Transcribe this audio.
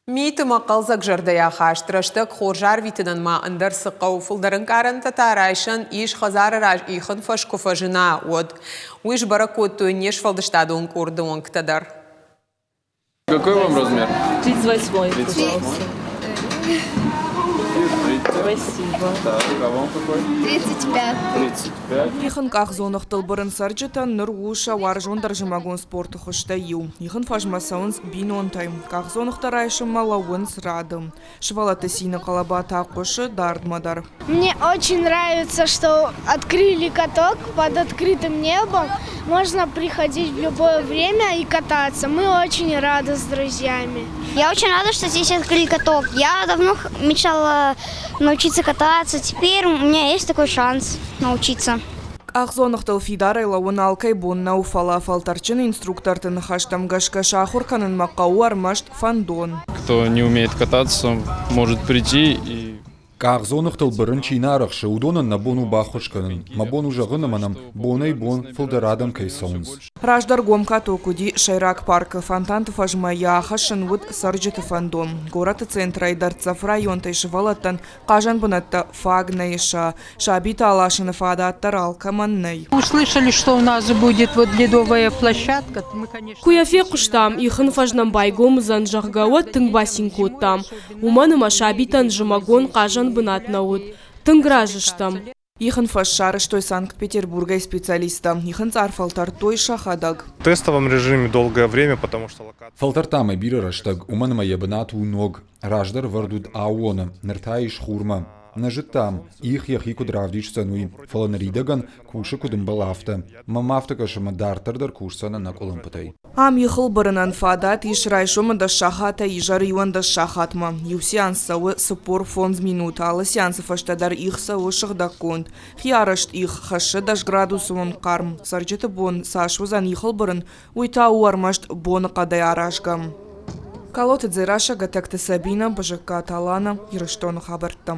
Мит ӕмӕ хъӕлдзӕг зӕрдӕйы ахаст рӕстӕг хорз арвитынӕн ма ӕндӕр цы хъӕуы, фылдӕр ӕнкъарӕнтӕ та райсӕн ис хӕдзары раз ихын фӕз куы фӕзына, уӕд. Уый сбӕрӕг кодтой не сфӕлдыстадон къорды уӕнгтӕ дӕр. Какой вам размер? 38, пожалуйста. Спасибо. Так, а вам какой? 35. 35. Ихын къахдзоныгътыл бырын цӕрджытӕн ныр у сӕ уарзондӕр зымӕгон спорты хуызтӕй иу. Ихын фӕзмӕ цӕуынц бинонтӕй. Къахдзоныгътӕ райсынмӕ лӕууынц рады. Сывӕллӕтты цины хъӕлӕба та хъуысы дардмӕ дӕр. Мне очень нравится, что открыли каток под открытым небом. Можно приходить в любое время и кататься. Мы очень рады с друзьями. Я очень рада, что здесь открыли каток. Я давно мечтала научиться кататься. Теперь у меня есть такой шанс научиться. Къахдзоныгътыл фидарӕй лӕууын алкӕй бон нӕу, фӕлӕ фӕлтӕрдджын инструкторты ныхӕстӕм гӕсгӕ сахуыр кӕнынмӕ хъӕуы ӕрмӕст фӕндон. Кто не умеет кататься, может прийти и Къахдзоныгътыл бырын чи нӕ арӕхсы, уыдонӕн нӕ бон у баххуыс кӕнын. Мӕ бон у зӕгъын, ӕмӕ нӕм бонӕй-бон фылдӕр адӕм кӕй цӕуынц. Раздӕр гом каток уыди сӕйраг паркы. Фонтанты фӕзмӕ йӕ ахӕссын уыд цӕрджыты фӕндон. Горӕты центрӕй дӕрддзӕф районтӕй сывӕллӕттӕн хъазӕн бынӕттӕ фаг нӕ сӕ сабиты аласыны фадат дӕр алкӕмӕн нӕй. Услышали, что у нас будет вот ледовая площадка, мы, конечно... Куы йӕ фехъуыстам, ихын фӕз нӕм байгом уыдзӕн, зӕгъгӕ, уӕд тынг бацин кодтам. Уымӕн ӕмӕ сабитӕн зымӕгон хъазӕн бынат нӕ уыд. Тынг разы стӕм. Ихын фӕз сарӕзтой Санкт-Петербургӕй специалисттӕ. Ихын цъар фӕлтӕрдтой сӕхӕдӕг. В тестовом режиме долгое время, потому что локация... Фӕлтӕрдта мӕ бирӕ рӕстӕг, уымӕн ӕмӕ йӕ бынат у ног. Раздӕр ӕвӕрд уыд аууоны, ныр та ис хурмӕ. Нӕ зыдтам, их йӕхи куыд равдисдзӕн, уый, фӕлӕ ныридӕгӕн кусы куыд ӕмбӕлы, афтӕ. Мӕнмӕ афтӕ кӕсы, ӕмӕ дарддӕр дӕр кусдзӕн ӕнӕкъуылымпытӕй. Ам ихыл бырынӕн фадат ис райсомы дӕс сахатӕй изӕры 11 сахатмӕ. Иу сеанс цӕуы 45 минуты. Алы сеансы фӕстӕ дӕр их цӕуы сыгъдӕггонд. Хиарӕзт их хӕссы дӕс градусы онг хъарм. Цӕрджыты бон цас уыдзӕн ихыл бырын, уый та у ӕрмӕст боныхъӕдӕй аразгӕ. Калоты Дзерассӕ, Гӕтӕгты Сабинӕ, Бызыккаты Алана, Ирыстоны хабӕрттӕ.